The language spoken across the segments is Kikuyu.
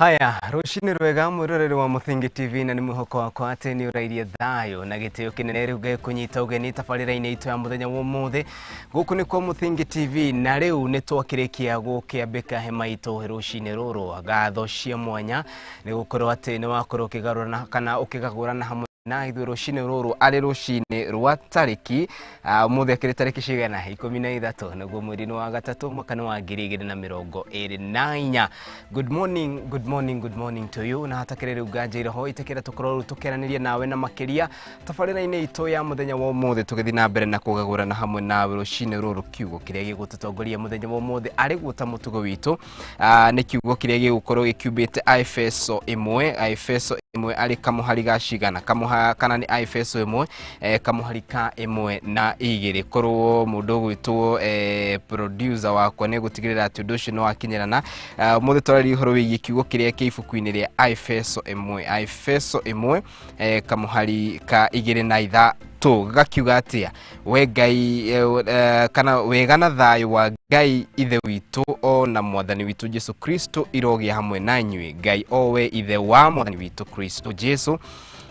Haya, rũcinĩ rwega mwĩroreri wa Mũthingi TV, na nĩ mwĩhoko wakwa atĩ nĩ ũrairie thayũ na gĩtĩo kĩnene. Rĩu ngĩkũnyita ũgeni tabarĩra-inĩ itũ ya mũthenya wa ũmũthĩ. Gũkũ nĩ kwa Mũthingi TV, na rĩu nĩ twakĩrĩkia gũkĩambĩka hema itũ rũcinĩ rũrũ. Ngatho cia mwanya nĩ gũkorwo atĩ nĩ wakorwo ũkĩgarũrana kana ũkĩgagũrana hamwe na ithuĩ rũcinĩ rũrũ, arĩ rũcinĩ rwa tarĩki ũmũthĩ akĩrĩ tarĩki cigana? 13, nĩguo mweri-inĩ wa gatatũ, mwaka nĩ wa 2024. Good morning, good morning, good morning to you. Na hatakĩrĩ rĩu nganja ho itakĩra tũkorwo rĩu tũkĩaranĩria nawe na makĩria tabarĩra-inĩ itũ ya mũthenya wa ũmũthĩ, tũgĩthiĩ na mbere na kũgagũrana hamwe nawe rũcinĩ rũrũ. Kiugo kĩrĩa gĩgũtũtongoria mũthenya wa ũmũthĩ, arĩ guo ta mũtugo witũ, nĩ kiugo kĩrĩa gĩgũkorwo gĩkiumbĩte Aefeso 1, Aefeso 1, arĩ kamũhari ga cigana? Kamũha kana nĩ Aefeso 1, kamũhari ka 1 na 2. Korwo mũndũ ũgwĩtwo producer wakwa nĩ gũtigĩrĩra atĩ ũndũ ũcio nĩ wakinyĩrana. Ũmũthĩ twarĩria ũhoro wĩgiĩ kiugo kĩrĩa kĩ ibuku-inĩ rĩa Aefeso 1, Aefeso 1, kamũhari ka 2 na 3, gakiuga atĩa? We Ngai kana wega na thayũ wa Ngai Ithe witũ o na Mwathani witũ Jesu Kristo irogĩa hamwe na inyuĩ. Ngai o we Ithe wa Mwathani witũ Kristo Jesu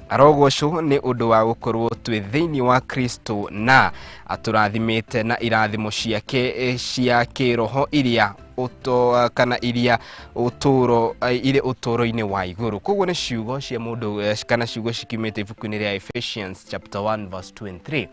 arogocwo nĩ ũndũ wa gũkorwo twĩ thĩinĩ wa Kristo, na atũrathimĩte na irathimo ciake cia kĩroho iria ũto kana iria ũtũro irĩ ũtũro-inĩ wa igũrũ. Koguo nĩ ciugo cia mũndũ kana ciugo cikiumĩte ibuku-inĩ rĩa Ephesians chapter 1 verse 2 and 3.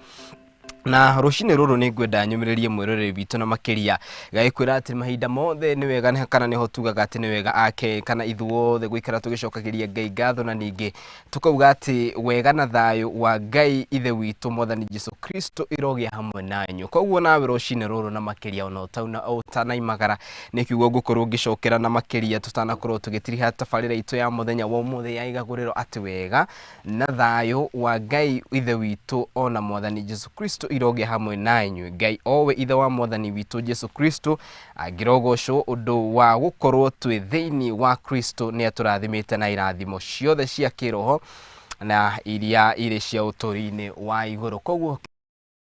Na rũcinĩ rũrũ nĩ ngwenda nyũmĩrĩrie mwĩroreri witũ na makĩria gagĩkwĩra atĩ mahinda mothe nĩ wega kana nĩho tugaga atĩ nĩ wega ake kana ithuothe gũikara tũgĩcokagĩria Ngai ngatho, na ningĩ tukauga atĩ wega na thayũ wa Ngai Ithe witũ, Mwathani Jesu Kristo irogĩa hamwe nanyu. Koguo nawe rũcinĩ rũrũ na makĩria ona ũtanaimagara, nĩ kiugo ngũkorwo ngĩcokera na makĩria tũtanakorwo tũgĩtiriha tabarĩra itũ ya mũthenya wa ũmũthĩ ya igagũrĩro, atĩ wega na thayũ wa Ngai Ithe witũ ona Mwathani Jesu Kristo irogĩa hamwe na inyuĩ. Ngai owe Ithe wa Mwathani witũ Jesu Kristo angĩrogocwo ũndũ wa gũkorwo twĩ thĩinĩ wa Kristo, nĩ atũrathimĩte na irathimo ciothe cia kĩroho na iria irĩ cia ũtũri-inĩ wa igũrũ. Koguo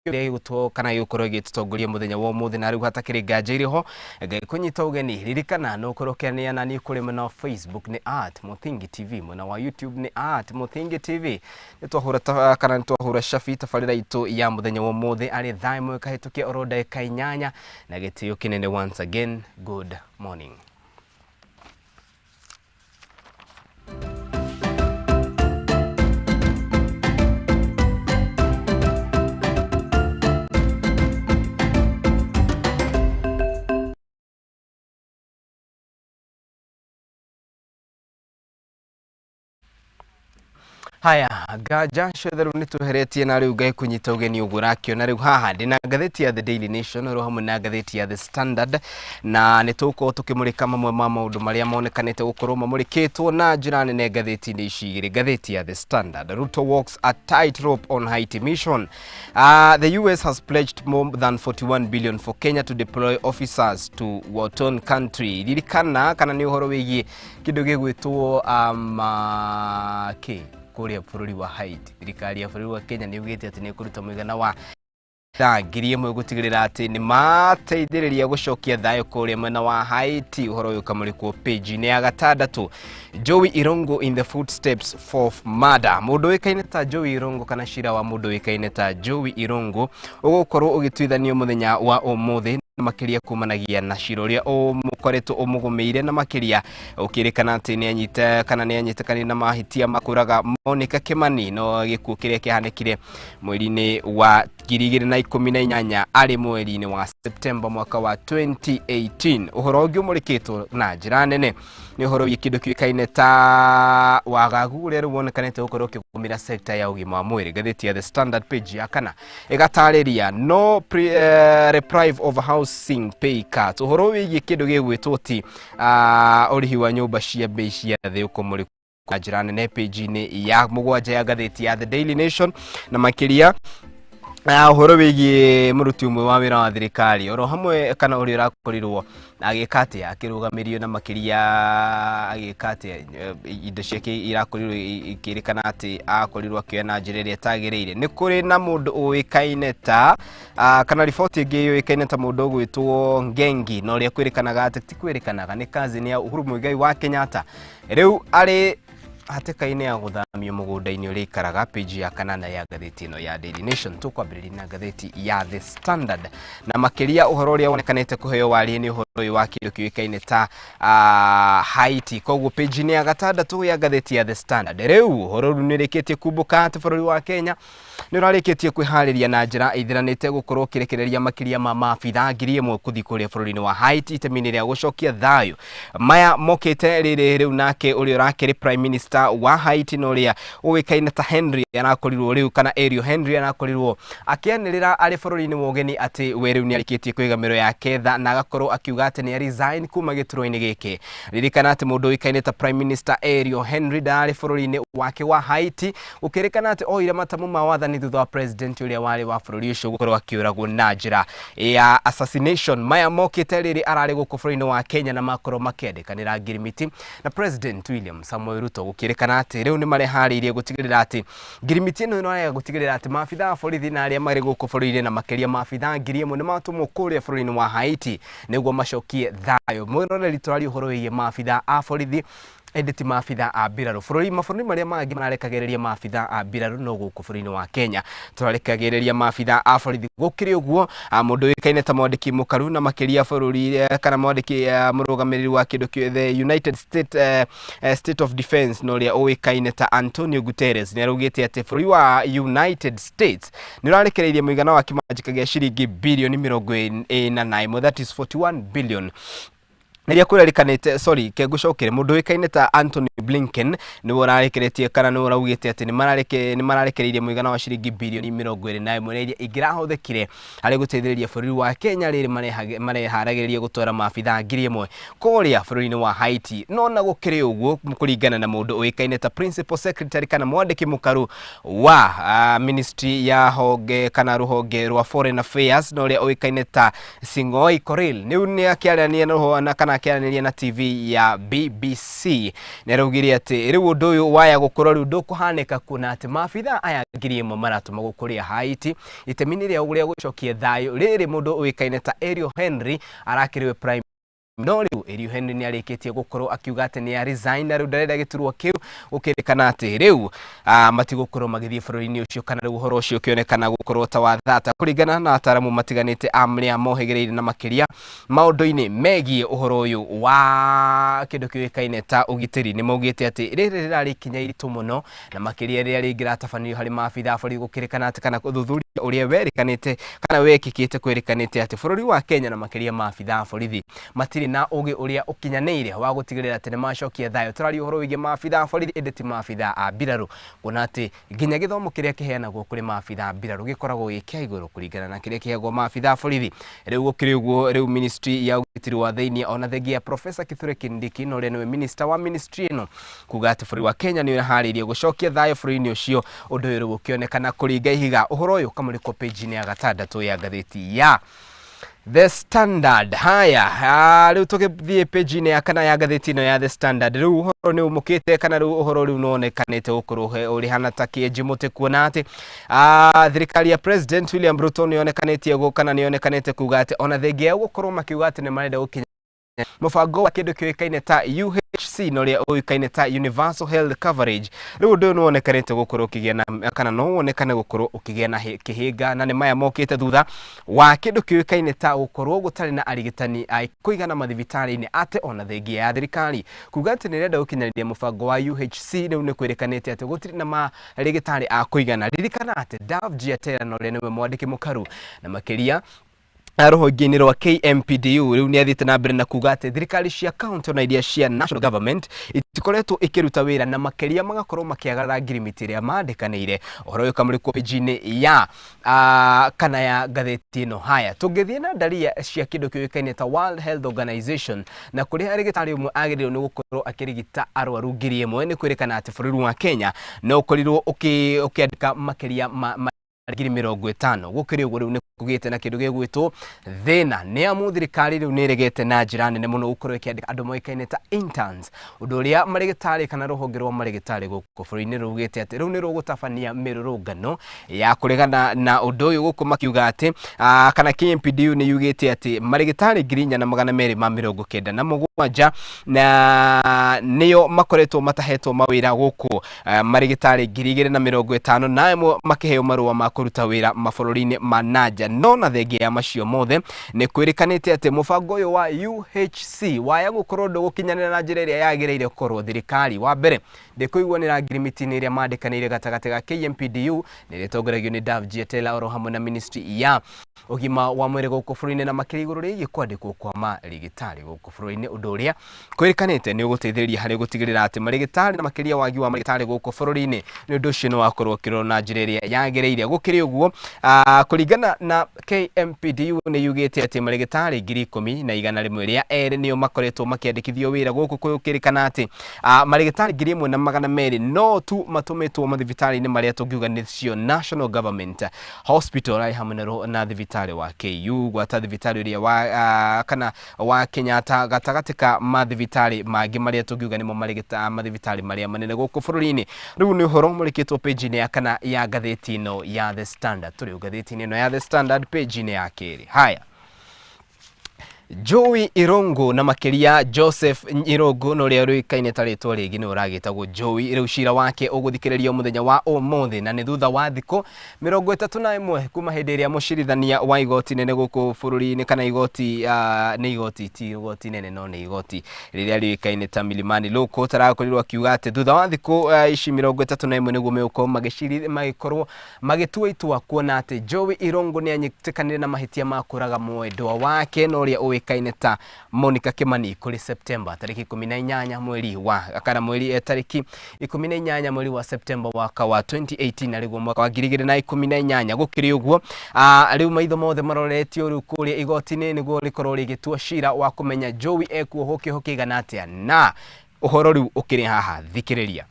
kĩrĩa gĩgũtwo kana gĩgũkorwo gĩgĩtũtongoria mũthenya wa ũmũthĩ, na rĩu hatakĩrĩ nganja irĩ ho ngĩkũnyita ũgeni, ririkana no ũkorwo ũkĩaranĩria na niĩ kũrĩ mwena wa Facebook nĩ @MũthingiTV, mwena wa YouTube nĩ @MũthingiTV. Nĩ twahũra kana nĩ twahũra cabi tabarĩra itũ ya mũthenya wa ũmũthĩ, arĩ thaa 1 kahĩtũkia oro ndagĩka 8, na gĩtĩo kĩnene. Once again, good morning. Haya, nganja ciothe rĩu nĩ tweheretie, na rĩu ngai kũnyita ũgeni ũguo ũrakĩona rĩu haha ndĩna ngathĩti ya The Daily Nation oro hamwe na ngathĩti ya The Standard, na nĩ tũgũkorwo tũkĩmũrĩka mamwe ma maũndũ marĩa monekanĩte gũkorwo mamũrĩkĩtwo na njĩra nene ngathĩti-inĩ ici igĩrĩ. Ngathĩti ya The Standard: Ruto walks a tight rope on Haiti mission. The US has pledged more than 41 billion for Kenya to deploy officers to war-torn country. Ririkana kana nĩ ũhoro wĩgiĩ kĩndũ gĩgwĩtwo kĩ kũrĩa bũrũri wa Haiti. Thirikari ya bũrũri wa Kenya nĩ yugĩte atĩ nĩ ĩkũruta mũigana wa 1,000 gũtigĩrĩra atĩ nĩ mateithĩrĩria gũcokia thayũ kũrĩa mwena wa Haiti. Ũhoro ũyũ ũkamũrĩkwo page-inĩ ya 6. Joey Irungu in the footsteps for murder. Mũndũ ũĩkaine ta Joey Irungu kana cira wa mũndũ ũĩkaine ta Joey Irungu ũgũkorwo ũgĩtuithanio mũthenya wa ũmũthĩ, makĩria kumanagia na cira ũrĩa ũkoretwo ũmũgũmĩire, na makĩria ũkĩrĩkana atĩ nĩ anyita kana nĩ anyitĩkanire na mahĩtia ma kũraga Monica Kimani, no gĩkuũ kĩrĩa kĩhanĩkire mweri-inĩ wa 2018, arĩ mweri-inĩ wa September mwaka wa 2018. Ũhoro ũngĩ ũmũrĩkĩtwo na njĩra nene nĩ ũhoro wĩgiĩ kĩndũ kĩũĩkaine ta wagagu ũrĩa rĩu wonekanĩte gũkorwo ũkĩgũmĩra sekta ya ũgima wa mwĩrĩ. Ngathĩti ya The Standard page ya 4 ĩgatarĩria no reprieve of housing pay cut. Ũhoro wĩgiĩ kĩndũ gĩgwĩtwo ti ũrĩhi wa nyũmba cia bei cia thĩ ũkũmũrĩkwo na njĩra nene page-inĩ ya 7 ya ngathĩti ya The Daily Nation, na makĩria Ũhoro wĩgiĩ mũruti ũmwe wa wĩra wa thirikari oro hamwe kana ũrĩa ũrakorirwo agĩka atĩa, akĩrũgamĩrio na makĩria agĩka atĩa, indo ciake irakorirwo ikĩrĩkana atĩ akorirwo akĩoya na njĩra ĩrĩa ĩtagĩrĩire. Nĩ kũrĩ na mũndũ ũĩkaine ta kana riboti ĩngĩ yũĩkaine ta mũndũ ũgwĩtwo Ngengi, na ũrĩa kwĩrĩkanaga atĩ ti kwĩrĩkanaga nĩ cousin ya Uhuru Muigai wa Kenyatta, rĩu arĩ hatĩka-inĩ ya gũthamio mũgũnda-inĩ ũrĩa ikaraga. Page ya 8 ya ngathĩti ĩno ya Daily Nation. Tũkwambĩrĩria na ngathĩti ya The Standard, na makĩria ũhoro ũrĩa wonekanĩte kũheo warie nĩ ũhoro ũyũ wa kĩndũ kĩũĩkaine ta Haiti. Koguo page-inĩ ya 6 ya ngathĩti ya The Standard, rĩu ũhoro rĩu nĩ ũrĩkĩtie kumbũka atĩ bũrũri wa Kenya nĩ ũrarĩkĩtie kwĩharĩria na njĩra ĩthiranĩte gũkorwo ũkĩrekereria makĩria ma maabitha 1000 kũthiĩ kũrĩa bũrũri-inĩ wa Haiti itemi-inĩ rĩa gũcokia thayũ. Maya mokĩte rĩrĩ rĩu nake ũrĩa ũrakĩrĩ prime minister wa Haiti na ũrĩa ũĩkaine ta Henry arakorirwo rĩu, kana Ariel Henry, arakorirwo akĩanĩrĩra arĩ bũrũri-inĩ wa ũgeni atĩ we rĩu nĩ arĩkĩtie kũiga mĩro yake tha na agakorwo akiuga atĩ nĩ resign kuma gĩturwa-inĩ gĩkĩ. Ririkana atĩ mũndũ ũĩkaine ta prime minister Ariel Henry ndararĩ bũrũri-inĩ wake wa Haiti, gũkĩrĩkana atĩ oire matamu ma wathani thutha wa president ũrĩa warĩ wa bũrũri ũcio gũkorwo akĩũragwo na njĩra ya assassination. Maya mokĩte rĩrĩ ararĩ gũkũ bũrũri-inĩ wa Kenya na makorwo makĩandĩkanĩra ngirimiti na President William Samoei Ruto, gũkĩrĩkana atĩ rĩu nĩ mareharĩirie gũtigĩrĩra atĩ ngirimiti ĩno ĩno gũtigĩrĩra atĩ maabitha a borithi na arĩa marĩ gũkũ bũrũri-inĩ, na makĩria maabitha 1000, nĩ matũmwo kũrĩa bũrũri-inĩ wa Haiti nĩguo macokie thayũ. Mwĩroreri, tũraria ũhoro wĩgiĩ maabitha a borithi ĩndĩ ti maabitha a mbirarũ. Bũrũri mabũrũri marĩa mangĩ mararekagĩrĩria maabitha a mbirarũ, no gũkũ bũrũri-inĩ wa Kenya tũrarekagĩrĩria maabitha a borithi. Gũkĩrĩ ũguo, mũndũ ũĩkaine ta mwandĩki mũkaru na makĩria bũrũri kana mwandĩki, mũrũgamĩrĩri wa kĩndũ kĩ the United States State of Defense na ũrĩa ũĩkaine ta Antonio Guterres nĩ araugĩte atĩ bũrũri wa United States nĩ ũrarekereirie mũigana wa kĩmanjĩka gĩa ciringi birioni 41, that is 41 billion, rĩrĩa kwĩrĩkanĩte, sorry, kengũcokere, mũndũ ũĩkaine ta Anthony Blinken nĩwe ũrarekeretie kana nĩwe ũraugĩte atĩ nĩ mararekereirie mũigana wa ciringi birioni 21 na iria ingĩrahũthĩkire harĩ gũteithĩrĩria bũrũri wa Kenya rĩrĩ mareharagĩrĩria gũtwara maabitha 1000 kũrĩa bũrũri-inĩ wa Haiti. No na gũkĩrĩ ũguo, kũringana na mũndũ ũĩkaine ta principal secretary kana mwandĩki mũkaru wa ministry ya honge kana rũhonge rwa foreign affairs na ũrĩa ũĩkaine ta Sing'oei Korir, rĩu nĩ akĩaranĩria na kana akĩaranĩria na TV ya BBC, nĩ araugire atĩ rĩu ũndũ ũyũ waya gũkorwo rĩu ndũkũhanĩka, kuona atĩ maabitha aya 1000 maratũmagwo kũrĩa Haiti itemi-inĩ rĩao rĩa gũcokia thayũ rĩrĩ mũndũ ũĩkaine ta Ariel Henry arakĩrĩwe prime, no rĩu Ariel Henry nĩ arĩkĩtie gũkorwo akiuga atĩ nĩ resign na rĩu ndarenda gĩturwa kĩu, gũkĩrĩkana atĩ rĩu matigũkorwo magĩthiĩ bũrũri-inĩ ũcio, kana rĩu ũhoro ũcio ũkĩonekana gũkorwo ta wa thata kũringana na ataramu matiganĩte arĩa mohĩgĩrĩire na makĩria maũndũ-inĩ megiĩ ũhoro ũyũ wa kĩndũ kĩũĩkaine ta ũgitĩri. Nĩ maugĩte atĩ rĩrĩ rĩrarĩ ikinya iritũ mũno na makĩria rĩrĩa rĩngĩratabanĩrio harĩ maabitha a borithi, gũkĩrĩkana atĩ kana ũthuthuria ũrĩa werĩkanĩte kana wekĩkĩte kwĩrĩkanĩte atĩ bũrũri wa Kenya na makĩria maabitha a borithi matirĩ na ũgĩ ũrĩa ũkinyanĩire wa gũtigĩrĩra atĩ nĩ macokia thayũ. Tũraria ũhoro wĩgiĩ maabitha a borithi ĩndĩ ti maabitha a mbirarũ, kuona atĩ nginya gĩthomo kĩrĩa kĩheanagwo kũrĩ maabitha a mbirarũ gĩkoragwo gĩ kĩa igũrũ kũringana na kĩrĩa kĩheagwo maabitha a borithi. Rĩu gũkĩrĩ ũguo, rĩu ministry ya ũgitĩri wa thĩinĩ, ona thengia ya Professor Kithure Kindiki na ũrĩa nĩwe minister wa ministry ĩno kuga atĩ bũrũri wa Kenya nĩ ũreharĩirie gũcokia thayũ bũrũri-inĩ ũcio, ũndũ ũyũ rĩu ũkĩonekana kũringa ihiga. Ũhoro ũyũ ũkamũrĩkwo page-inĩ ya 6 ya ngathĩti ya The Standard. Haya, rĩu tũgĩthiĩ page-inĩ ya 4 ya ngathĩti ĩno ya The Standard, rĩu ũhoro nĩ ũmũkĩte kana rĩu ũhoro rĩu nĩwonekanĩte gũkorwo ũrĩ hana ta kĩenji mũtĩ, kuona atĩ thirikari ya President William Ruto nĩyonekanĩtie kana nĩyonekanĩte kuga atĩ ona thengia ya gũkorwo makiuga atĩ nĩ marenda gũkinya mũbango wa kĩndũ kĩũĩkaine ta UHC na ũrĩa ũĩkaine ta Universal Health Coverage, rĩu ũndũ ũyũ nĩwonekanĩte gũkorwo ũkĩgĩa na kana no wonekane gũkorwo ũkĩgĩa na kĩhĩnga, na nĩ maya mokĩte thutha wa kĩndũ kĩũĩkaine ta gũkorwo gũtarĩ na arigitani a kũigana mathibitarĩ-inĩ, atĩ ona thengia ya thirikari kuga atĩ nĩ ĩrenda gũkinyanĩria mũbango wa UHC, rĩu nĩ kwĩrĩkanĩte atĩ gũtirĩ na marigitari a kũigana. Ririkana atĩ Davji Atera na ũrĩa nĩwe mwandĩki mũkaru na makĩria rũhonge-inĩ rwa KMPDU rĩu nĩ athiĩte na mbere na kuga atĩ thirikari cia county ona iria cia national government itikoretwo ikĩruta wĩra na makĩria magakorwo makĩagarara ngirimiti ĩrĩa mandĩkanĩire. Ũhoro ũyũ ũkamũrĩkwo page-inĩ ya 4 ya ngathĩti ĩno. Haya, tũngĩthiĩ na ndaria cia kĩndũ kĩũĩkaine ta World Health Organization na kũrĩa arigitari ũmwe agĩrĩirwo nĩ gũkorwo akĩrigita arwaru 1000, nĩ kwĩrĩkana atĩ bũrũri wa Kenya no ũkorirwo ũkĩandĩka makĩria ma 50,000. Gũkĩrĩ ũguo rĩu nĩ kũgĩte na kĩndũ gĩgwĩtwo thĩna, nĩ amu thirikari rĩu nĩ ĩregete na njĩra nene mũno gũkorwo ĩkĩandĩka andũ moĩkaine ta interns, ũndũ ũrĩa marĩgĩtarĩ kana rũhonge rwa marĩgĩtarĩ gũkũ bũrũri-inĩ rugĩte atĩ rĩu nĩ rũgũtabania mĩrũrũngano ya kũregana na ũndũ ũyũ, gũkũ makiuga atĩ kana KMPDU nĩ yugĩte atĩ marĩgĩtarĩ 4297 na nĩo makoretwo matahetwo mawĩra gũkũ, marĩgĩtarĩ 2051 makĩheo marũa ma kũruta wĩra mabũrũri-inĩ ma nanja. No na thengia ya macio mothe, nĩ kwĩrĩkanĩte atĩ mũbango ũyũ wa UHC waya gũkorwo ndũgũkinyanĩra na njĩra ĩrĩa yagĩrĩire gũkorwo, thirikari wa mbere ndĩkũiguanĩra ngirimiti-inĩ ĩrĩa mandĩkanĩire gatagatĩ ga KMPDU nĩ ĩrĩa ĩtongoragio nĩ Davji Atela oro hamwe na ministry ya ũgima wa mwĩrĩ gũkũ bũrũri-inĩ, na makĩria igũrũ rĩgiĩ kwandĩkwo kwa marĩgĩtarĩ gũkũ bũrũri-inĩ, ũndũ ũrĩa kwĩrĩkanĩte nĩ ũgũteithĩrĩria harĩ gũtigĩrĩra atĩ marĩgĩtarĩ na makĩria wagi wa marĩgĩtarĩ gũkũ bũrũri-inĩ nĩ ũndũ ũcio nĩ wakorwo ũkĩrorwo na njĩra ĩrĩa yagĩrĩire. Gũkĩrĩ ũguo, kũringana na KMPDU nĩ yugĩte atĩ marĩgĩtarĩ 10,102 nĩo makoretwo makĩandĩkithio wĩra gũkũ, gũkĩrĩkana atĩ marĩgĩtarĩ 1,200 no tu matũmĩtwo mathibitarĩ-inĩ marĩa tũngiuga nĩcio National Government Hospital, arĩ hamwe na thibitarĩ wa KU gwata thibitarĩ ũrĩa wa kana wa Kenyatta, gatagatĩ ka mathibitarĩ mangĩ marĩa tũngiuga nĩmo mathibitarĩ marĩa manene gũkũ bũrũri-inĩ. Rĩu nĩ ũhoro mũrĩkĩtwo page-inĩ ya kana ya ngathĩti ĩno ya The Standard. Tũrĩ ngathĩti-inĩ ĩno ya The Standard page-inĩ ya kerĩ. Haya, Joey Irungu na makĩria Joseph Irungu na ũrĩa ũrĩkaine ta rĩtwa rĩngĩ nĩ ũragĩtagwo Joey, rĩu cira wake ũgũthikĩrĩrio mũthenya wa ũmũthĩ, na nĩ thutha wa thikũ 31 kuma hĩndĩ ĩrĩa mũcirithania wa igoti nene gũkũ bũrũri-inĩ, kana igoti nĩ igoti, ti igoti nene no nĩ igoti rĩrĩa rĩũĩkaine ta Milimani Law Court, arakorirwo akiuga atĩ thutha wa thikũ ici 31 nĩguo megũkorwo magĩkorwo magĩtua itua kuona atĩ Joey Irungu nĩ anyitĩkanire na mahĩtia ma kũraga mwendwa wake na ũrĩa ũĩkaine ta Monica Kimani kũrĩ September tarĩki 18 mweri wa kana mweri tarĩki 18 mweri wa September mwaka wa 2018, na rĩguo mwaka wa 2018. Gũkĩrĩ ũguo, rĩu maitho mothe maroretio rĩu kũrĩa igoti-inĩ nĩguo rĩkorwo rĩgĩtua cira wa kũmenya Joey ekuohwo kĩoho kĩigana atĩa, na ũhoro rĩu ũkĩrĩ haha. Thikĩrĩria,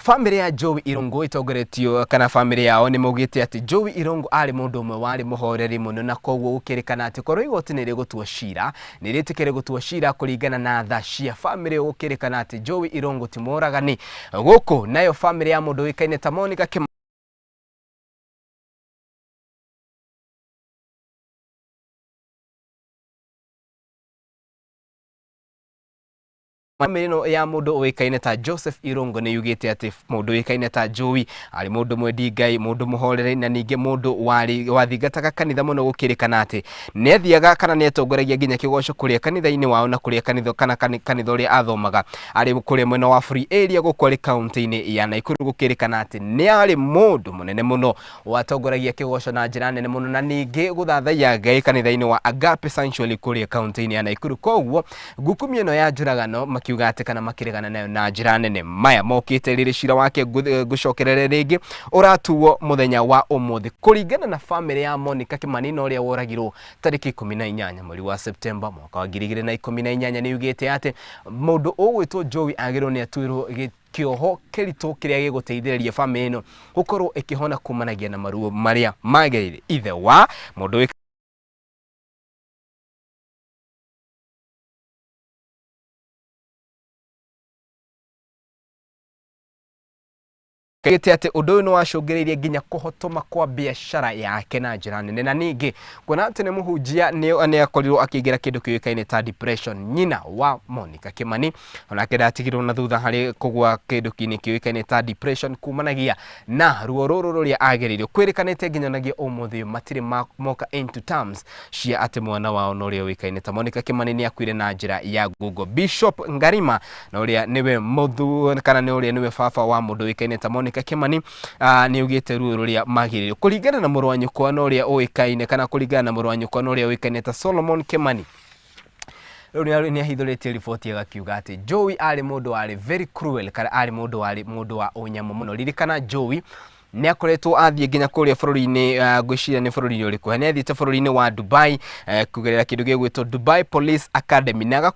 bamĩrĩ ya Joey Irungu ĩtongoretio kana bamĩrĩ yao nĩ maugĩte atĩ Joey Irungu arĩ mũndũ ũmwe warĩ mũhoreri mũno, na koguo gũkĩrĩkana atĩ korwo igoti nĩ rĩgũtua cira, nĩ rĩtĩkĩre gũtua cira kũringana na tha cia bamĩrĩ. Gũkĩrĩkana atĩ Joey Irungu ti mũragani. Gũkũ nayo bamĩrĩ ya mũndũ ũĩkaine ta Monica Kimani Bamĩrĩ ĩno ya mũndũ ũĩkaine ta Joseph Irungu nĩ yugĩte atĩ mũndũ ũĩkaine ta Joey arĩ mũndũ mwendi Ngai, mũndũ mũhoreri, na ningĩ mũndũ warĩ wathingataga kanitha mũno. Gũkĩrĩkana atĩ nĩ athiaga kana nĩ atongoragia nginya kĩgoco kũrĩa kanitha-inĩ wao na kũrĩa kanitha kana kanitha ũrĩa athomaga arĩ kũrĩa mwena wa Free Area gũkũ arĩ kaunti-inĩ ya Nakuru. Gũkĩrĩkana atĩ nĩ arĩ mũndũ mũnene mũno watongoragia kĩgoco na njĩra nene mũno, na ningĩ gũthathaiya Ngai kanitha-inĩ wa Agape Sanctuary kũrĩa kaunti-inĩ ya Nakuru. Koguo ngukumio ĩno ya njũragano makiuga atĩ kana makĩregana nayo na njĩra nene. Maya mokĩte rĩrĩ cira wake ngũcokerere rĩngĩ ũratuo mũthenya wa ũmũthĩ, kũringana na bamĩrĩ ya Monica Kimani na ũrĩa woragirwo tarĩki 18 mweri wa Septemba mwaka wa 2018. Nĩ yugĩte atĩ mũndũ ũgwĩtwo Joey agĩrĩirwo nĩ atuĩrwo kĩoho kĩritũ kĩrĩa gĩgũteithĩrĩria bamĩrĩ ĩno gũkorwo ĩkĩhona kumanagia na maruo marĩa magereire. Ithe wa mũndũ gĩte atĩ ũndũ ũyũ nĩ wacũngĩrĩirie nginya kũhotoma kwa biacara yake na njĩra nene, na ningĩ kuona atĩ nĩ mũhunjia nĩ akorirwo akĩingĩra kĩndũ kĩũĩkaine ta depression. Nyina wa Monica Kimani onake ndatigirwo na thutha harĩ kũgwa kĩndũ kĩũĩkaine ta depression kumanagia na ruo rũrũ rũrĩa agereire. Kwĩrĩkanĩte nginyanagia ũmũthĩ ũyũ matirĩ moka into terms cia atĩ mwana wao na ũrĩa ũĩkaine ta Monica Kimani nĩ akuire na njĩra ya ngungo. Bishop Ngarima na ũrĩa nĩwe mũthu kana nĩ ũrĩa nĩwe baba wa mũndũ ũĩkaine ta Monica Kimani nĩ augĩte ruo rũrĩa magĩrĩire kũringana na mũrũ wa nyũkwa na ũrĩa ũĩkaine kana kũringana na mũrũ wa nyũkwa na ũrĩa ũĩkaine ta Solomon Kimani, rĩu nĩ ahithũrĩtie riboti agakiuga atĩ Joey arĩ mũndũ warĩ very cruel, kana arĩ mũndũ warĩ mũndũ wa ũnyamũ mũno. Ririkana Joey nĩ akoretwo athiĩ nginya kũrĩa bũrũri-inĩ, ngwĩciria nĩ bũrũri-inĩ ũrĩkũ, nĩ athiĩte bũrũri-inĩ wa Dubai kũgerera kĩndũ gĩgwĩtwo Dubai Police Academy na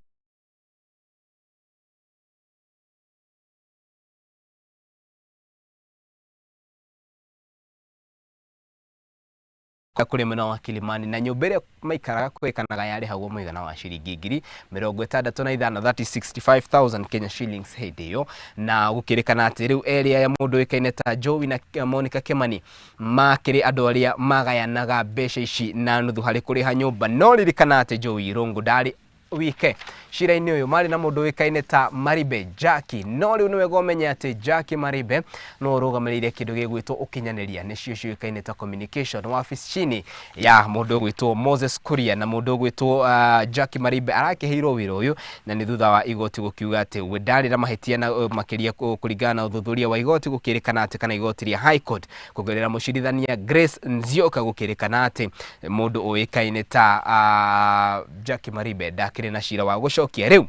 Kũrĩ mwena wa Kilimani na nyũmba ĩrĩa maikaraga kwĩkanaga yarĩhagwo mũigana wa ciringi 65,000, that is 65,000 Kenya shillings hĩndĩ ĩyo. Na gũkĩrĩkana atĩ rĩu erĩ aya, mũndũ ũĩkaine ta Joey na Monica Kimani, makĩrĩ andũ arĩa magayanaga mbeca ici na nuthu harĩ kũrĩha nyũmba. No ririkana atĩ Joey Irungu ndarĩ wike cira-inĩ ũyũ, marĩ na mũndũ ũĩkaine ta Maribe Jackie. No rĩu nĩ wega ũmenye atĩ Jackie Maribe no ũrũgamĩrĩire kĩndũ gĩgwĩtwo ũkinyanĩria, nĩcio ciũĩkaine ta communication, wabici-inĩ ya mũndũ ũgwĩtwo Moses Kuria. Na mũndũ ũgwĩtwo Jackie Maribe arakĩheirwo wĩra ũyũ na nĩ thutha wa igoti gũkiuga atĩ we ndarĩ na mahĩtia, na makĩria kũringana na ũthuthuria wa igoti gũkĩrĩkana atĩ, kana igoti rĩa High Court kũgerera mũcirithania Grace Nzioka, gũkĩrĩkana atĩ mũndũ ũĩkaine ta Jackie Maribe ndakĩrĩ na cira wa gũcokia. Rĩu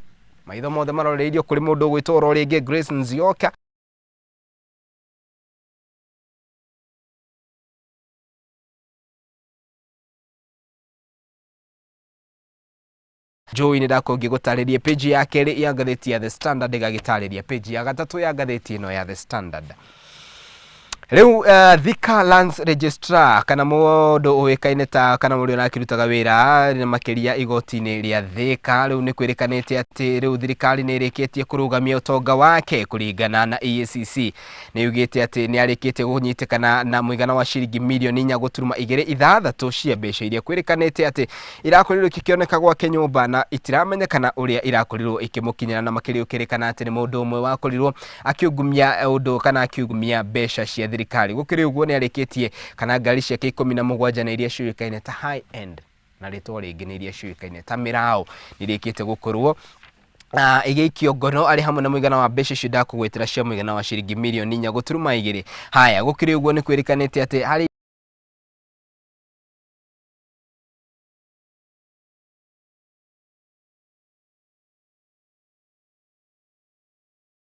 maitho mothe maroreirio kũrĩ mũndũ ũgwĩtwo oro rĩngĩ Grace Nzioka. Joey nĩ ndakorwo ngĩgũtarĩria page ya kerĩ ya ngathĩti ya The Standard, ĩgagĩtarĩria page ya gatatũ ya ngathĩti ĩno ya The Standard. Rĩu Thika Lands Registrar, kana mũndũ ũĩkaine ta, kana mũndũ ũrakĩrutaga wĩra na makĩria igoti-inĩ rĩa Thika, rĩu nĩ kwĩrĩkanĩte atĩ rĩu thirikari nĩ ĩrĩkĩtie kũrũgamia ũtonga wake. Kũringana na EACC, nĩ yugĩte atĩ nĩ arĩkĩtie kũnyitĩkana na mũigana wa ciringi mirioni 4.26 cia mbeca iria kwĩrĩkanĩte atĩ irakorirwo ikĩoneka gwake nyũmba na itiramenyekana ũrĩa irakorirwo ikĩmũkinyĩra. Na makĩria ũkĩrĩkana atĩ nĩ mũndũ ũmwe wakorirwo akiungumia ũndũ kana akiungumia mbeca cia thirikari. Gũkĩrĩ ũguo, nĩ arĩkĩtie kana ngari ciake 17 na iria ciũĩkaine ta high end, na rĩtwa rĩngĩ nĩ iria ciũĩkaine ta mĩraũ, nĩ irĩkĩte gũkorwo igĩikio ngono arĩ hamwe na mũigana wa mbeca icio ndakũgwetera cia mũigana wa ciringi mirioni 4.2. Haya, gũkĩrĩ ũguo, nĩ kwĩrĩkanĩte atĩ harĩ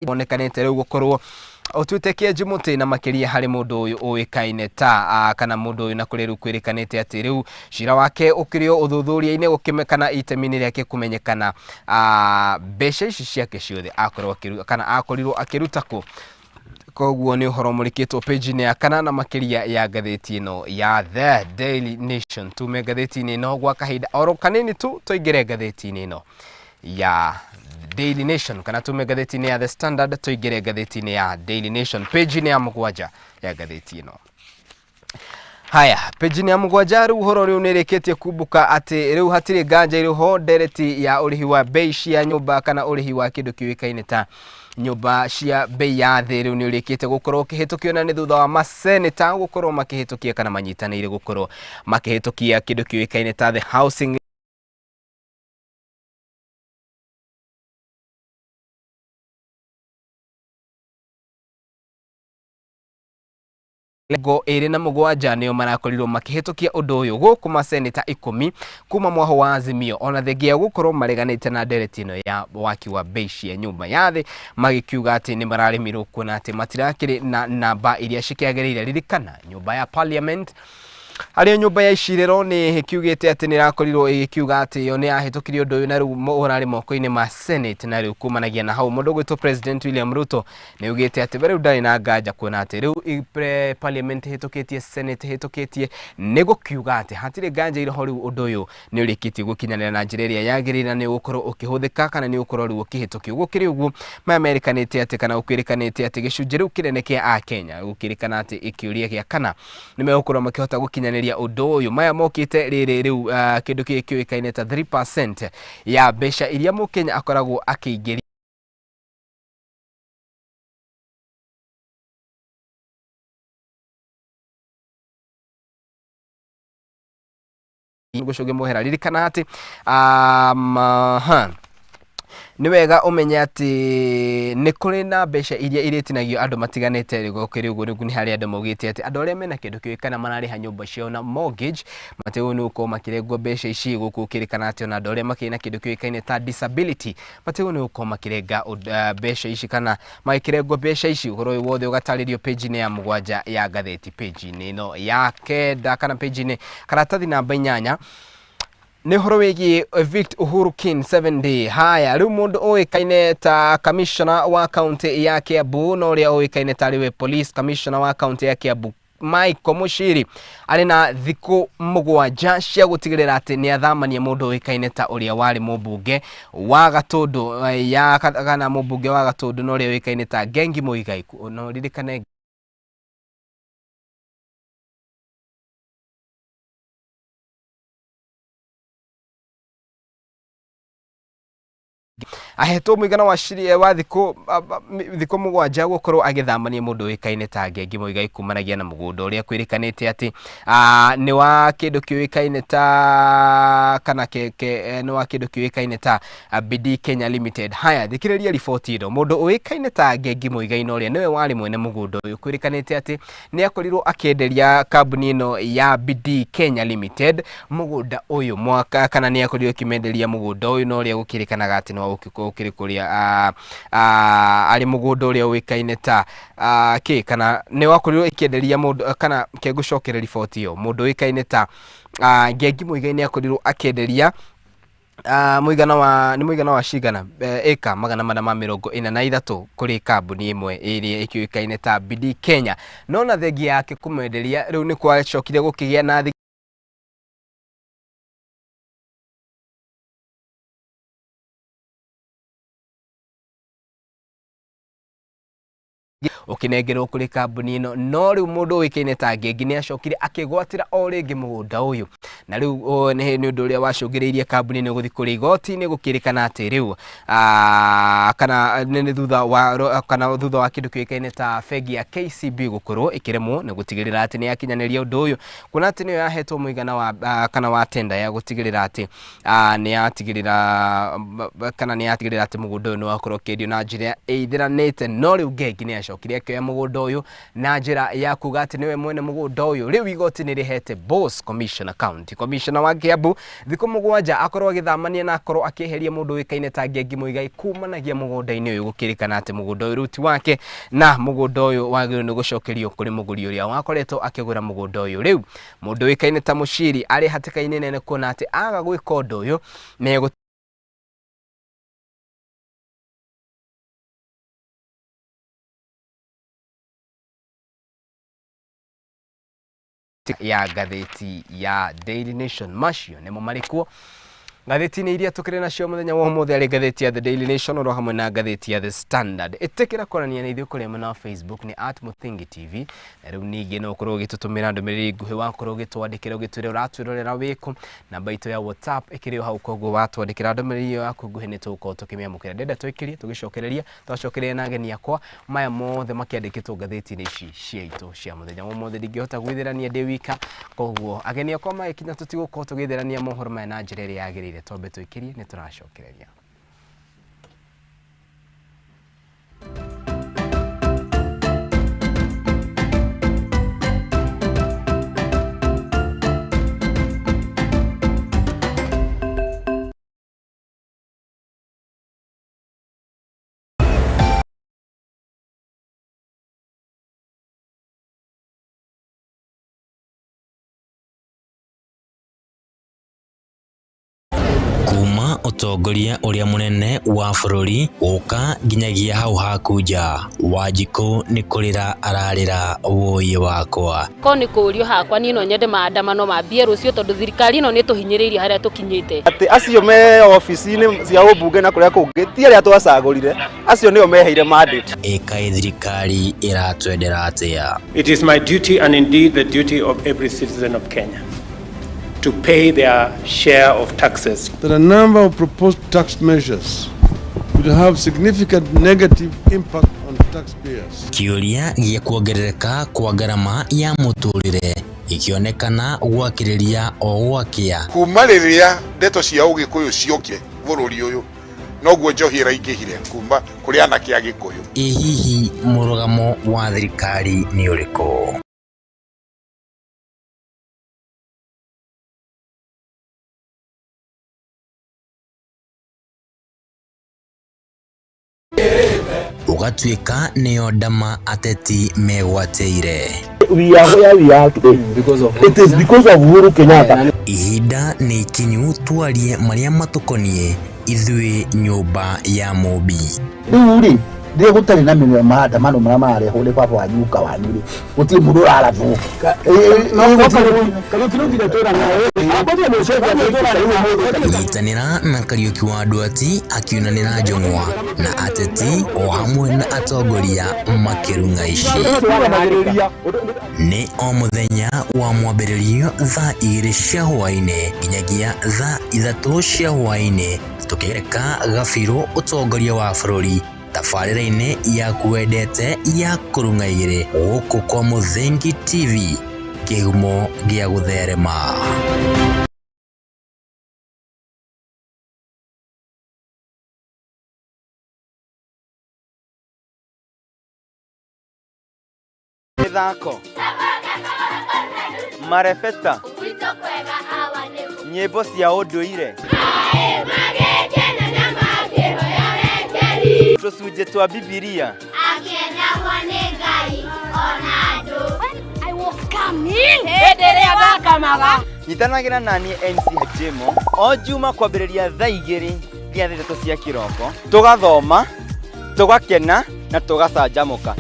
wonekanĩte rĩu gũkorwo ũtuĩte kĩenji mũtĩ, na makĩria harĩ mũndũ ũyũ ũĩkaine ta kana mũndũ ũyũ, na kũrĩ rĩu kwĩrĩkanĩte atĩ rĩu cira wake ũkĩrĩ o ũthuthuria-inĩ gũkĩmekana itemi-inĩ rĩake kũmenyekana mbeca ici ciake ciothe akorwo akĩruta kana akorirwo akĩruta kũ. Koguo nĩ ũhoro mũrĩkĩtwo page-inĩ ya kana na makĩria ya ngathĩti ĩno ya The Daily Nation. Tume ngathĩti-inĩ ĩno gwa kahinda oro kanini tu, tũingĩre ngathĩti-inĩ ĩno ya Daily Nation, kana tume ngathĩti-inĩ ya The Standard tũingĩre ngathĩti-inĩ ya Daily Nation, page-inĩ ya 7 ya ngathĩti ĩno. Haya, page-inĩ ya 7, rĩu ũhoro rĩu nĩ ĩrĩkĩtie kumbuka atĩ rĩu hatirĩ nganja irĩ ho ndereti ya ũrĩhi wa bei cia nyũmba kana ũrĩhi wa kĩndũ kĩũĩkaine ta nyũmba cia bei ya thĩ rĩu nĩ ũrĩkĩte gũkorwo ũkĩhĩtũkio, na nĩ thutha wa maseneta gũkorwo makĩhĩtũkia kana manyitanĩire gũkorwo makĩhĩtũkia kĩndũ kĩũĩkaine ta the Housing 27 nĩo marakorirwo makĩhĩtũkia ũndũ ũyũ gũkũ maseneta 10 kuma mwaho wa Azimio, ona thengia gũkorwo mareganĩte na ndereti ĩno ya waki wa bei cia nyũmba ya thĩ, magĩkiuga atĩ nĩ mararemirwo kuona atĩ matirakĩrĩ na namba iria cikĩagĩrĩire. Ririkana nyũmba ya parliament, harĩa nyũmba ya icirĩro nĩ ĩkiugĩte atĩ nĩ ĩrakorirwo ĩgĩkiuga atĩ yo nĩ yahĩtũkirie ũndũ ũyũ, na rĩu ũrarĩ moko-inĩ ma Senate. Na rĩu kumanagia na hau, mũndũ ũgwĩtwo President William Ruto nĩ augĩte atĩ we rĩu ndarĩ na nganja kuona atĩ rĩu parliament ĩhĩtũkĩtie, Senate ĩhĩtũkĩtie, nĩ gũkiuga atĩ hatirĩ nganja irĩ ho, rĩu ũndũ ũyũ nĩ ũrĩkĩtie gũkinyanĩra na njĩra ĩrĩa yagĩrĩire na nĩ ũgũkorwo ũkĩhũthĩka kana nĩ ũgũkorwo rĩu ũkĩhĩtũkio. Gũkĩrĩ ũguo, maya merĩkanĩte atĩ kana gũkĩrĩkanĩte atĩ gĩcunjĩ rĩu kĩnene kĩa Akenya gũkĩrĩkana atĩ ĩkĩũria gĩa kana nĩ megũkorwo makĩhota gũkinyanĩria ũndũ ũyũ. Maya mokĩte rĩrĩ rĩu kĩndũ kĩrĩ kĩũĩkaine ta 3% ya mbeca iria mũkenya akoragwo akĩingĩria gũcũngĩ mũhera. Ririkana atĩ nĩ wega ũmenye atĩ nĩ kũrĩ na mbeca iria irĩtinagio andũ matiganĩte. Gũkĩrĩ ũguo, rĩu nĩ harĩ andũ maugĩte atĩ andũ arĩa mena kĩndũ kĩũĩ kana mararĩha nyũmba ciao na mortgage matigwo nĩ gũkorwo makĩrengwo mbeca ici. Gũkũ gũkĩrĩkana atĩ ona andũ arĩa makĩrĩ na kĩndũ kĩũĩkaine ta disability matigwo nĩ gũkorwo makĩrenga mbeca ici kana magĩkĩrengwo mbeca ici. Ũhoro ũyũ wothe ũgatarĩrio page-inĩ ya 7 ya ngathĩti, page-inĩ ĩno ya 9 kana page-inĩ karatathi namba 8 nĩ ũhoro wĩgiĩ evict Uhuru Kin 7 day. Haya, rĩu mũndũ ũĩkaine ta commissioner wa county ya Kiambu na ũrĩa ũĩkaine ta rĩwe police commissioner wa county ya Kiambu Michael Muchiri arĩ na thikũ 7 cia gũtigĩrĩra atĩ nĩ athamania mũndũ ũĩkaine ta ũrĩa warĩ mũmbunge wa Gatũndũ ya kana mũmbunge wa Gatũndũ na ũrĩa ũĩkaine ta Ngengi Muigai. No ririkane ahetwo mũigana wa wa thikũ 7 gũkorwo agĩthamania mũndũ ũĩkaine ta Ngengi Muigai kumanagia na mũgũnda ũrĩa kwĩrĩkanĩte atĩ nĩ wa kĩndũ kĩũĩkaine ta kana nĩ wa kĩndũ kĩũĩkaine ta Bidii Kenya Limited. Haya, thikĩrĩria riboti ĩno. Mũndũ ũĩkaine ta Ngengi Muigai na ũrĩa nĩwe warĩ mwene mũgũnda ũyũ kwĩrĩkanĩte atĩ nĩ akorirwo akĩenderia kambuni ĩno ya Bidii Kenya Limited mũgũnda ũyũ mwaka kana nĩ akorirwo akĩmenderia mũgũnda ũyũ na ũrĩa gũkĩrĩkanaga atĩ nĩ ũkĩrĩ kũrĩa arĩ mũgũnda ũrĩa ũĩkaine ta kĩ kana nĩ wakorirwo ĩkĩenderia mũndũ kana kegũcokera riboti ĩyo mũndũ ũĩkaine ta Ngengi Muigai nĩ akorirwo akĩenderia mũigana wa nĩ mũigana wa cigana ĩka 443 kũrĩ kambuni ĩmwe ĩrĩa ĩkĩũĩkaine ta Bidii Kenya no na thengia yake kũmwenderia rĩu nĩ kwacokire gũkĩgĩa na ũkĩnengerwo kũrĩ kambuni ĩno no rĩu mũndũ ũĩkaine ta Ngengi nĩ acokire akĩgwatĩra o rĩngĩ mũgũnda ũyũ na rĩu nĩ ũndũ ũrĩa wacũngĩrĩirie kambuni ĩno gũthiĩ kũrĩ igoti-inĩ gũkĩrĩkana atĩ rĩu kana nĩ thutha wa kana thutha wa kĩndũ kĩũĩkaine ta bengi ya KCB gũkorwo ĩkĩremwo nĩ gũtigĩrĩra atĩ nĩ yakinyanĩria ũndũ ũyũ kuona atĩ nĩyo yahetwo mũigana wa kana wa tenda ya gũtigĩrĩra atĩ nĩ yatigĩrĩra kana nĩ yatigĩrĩra atĩ mũgũnda ũyũ nĩ wakorwo ũkĩendio na njĩra ĩithĩranĩte no rĩu Ngengi nĩ acokire akĩoya mũgũnda ũyũ na njĩra ya kuga atĩ nĩwe mwene mũgũnda ũyũ. Rĩu igoti nĩ rĩhete Boss Commissioner County Commissioner wa Kiambu thikũ 7 akorwo agĩthamania na akorwo akĩeheria mũndũ ũĩkaine ta Ngengi Muigai kumanagia mũgũnda-inĩ ũyũ gũkĩrĩkana atĩ mũgũnda ũyũ rĩu ti wake na mũgũnda ũyũ wagĩrĩirwo nĩ gũcokerio kũrĩ mũgũri ũrĩa wakoretwo akĩgũra mũgũnda ũyũ. Rĩu mũndũ ũĩkaine ta Muchiri arĩ hatĩka-inĩ nene kuona atĩ aga gwĩka ũndũ ũyũ nĩ ya ngathĩti ya Daily Nation. Macio nĩmo marĩkuo ngathĩti-inĩ iria tũkĩrĩ nacio mũthenya wa ũmũthĩ arĩ ngathĩti ya The Daily Nation oro hamwe na ngathĩti ya The Standard. Ĩtĩkĩra kwaranĩria na ithuĩ kũrĩa mwena wa Facebook nĩ @MuthingiTV na rĩu ningĩ no ũkorwo ũgĩtũtũmĩra ndũmĩrĩri nguhĩ wakorwo ũgĩtwandĩkĩra ũgĩtwĩra ũratwĩrorera wĩkũ. Namba itũ ya WhatsApp ĩkĩrĩ o hau, koguo watwandĩkĩra ndũmĩrĩri ĩyo yaku nguhĩ nĩ tũgũkorwo tũkĩmĩamũkĩra. Ndĩrenda tũikĩrie tũgĩcokereria twacokereria na ageni akwa maya mothe makĩandĩkĩtwo ngathĩti-inĩ ici ciaitũ cia mũthenya wa ũmũthĩ. Ndingĩhota gwĩthĩrania ndĩ wika, koguo ageni akwa magĩkinya tũtigũkorwo tũgĩthĩrania mohoro maya na njĩra ĩrĩa yagĩrĩire. Twambe tũikĩrie nĩ tũracokereria. Kuma ũtongoria ũrĩa mũnene wa bũrũri gũka nginyagia hau haku nja Wanjikũ nĩ kũrĩra ararĩra wũiĩ wakwa. Ko nĩ kũũrio hakwa niĩ no nyende maandamano mambie rũciũ tondũ thirikari ĩno nĩ tũhinyĩrĩirie harĩa tũkinyĩte. Atĩ acio me obici-inĩ cia ũmbunge na kũrĩa kũngĩ ti arĩa twacagũrire, acio nĩo meheire mandate. Ĩkaĩ thirikari ĩratwendera atĩa? It is my duty and indeed the duty of every citizen of Kenya to pay their share of taxes. That a number of proposed tax measures will have significant negative impact on taxpayers. Kĩũria gĩa kuongerereka kwa ngarama ya mũtũrĩre ikĩonekana gwakĩrĩria o gwakĩa. Kuma rĩrĩa ndeto cia ũgĩkũyũ ciokire bũrũri ũyũ noguo njohi ĩraingĩhire kuma kũrĩ anake a Gĩkũyũ. Ĩ hihi mũrũgamo wa thirikari nĩ ũrĩkũ? Ũgatuĩka nĩyo ndama ateti megwatĩire. We are where we are today because of it is because of Uhuru Kenyatta. Ihinda nĩ ikinyu twarie marĩa matũkoniĩ ithuĩ nyũmba ya Mũmbi. Rĩu rĩ Rĩrĩa gũtarĩ na maandamano marĩa mararehwo nĩ baba wanyu guka wanyu rĩ, gũtirĩ mũndũ ũrarathwo. Nyitanĩra na Kariũki wa Nduati akiunanĩra njũng'wa na ateti o hamwe na atongoria makĩrung'a ici. Nĩ o mũthenya wa mwambĩrĩrio thaa 2 cia hwaĩ-inĩ nginyagia thaa 3 cia hwaĩ-inĩ tũkĩgereka gabirũ ũtongoria wa bũrũri tabarĩra-inĩ yaku wendete ya kũrung'a igĩrĩ gũkũ kwa Mũthingi TV, kĩhumo gĩa gũtherema. Mĩthako, marebeta, nyĩmbo cia ũndũire, tũcunjĩ twa Bibilia. Nyitanagĩra naniĩ MC Jimo o Juma kwambĩrĩria thaa 2 nginya thaa 3 cia kĩroko, tũgathoma, tũgakena na tũgacanjamũka.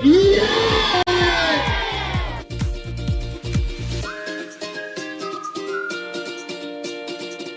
Yeah!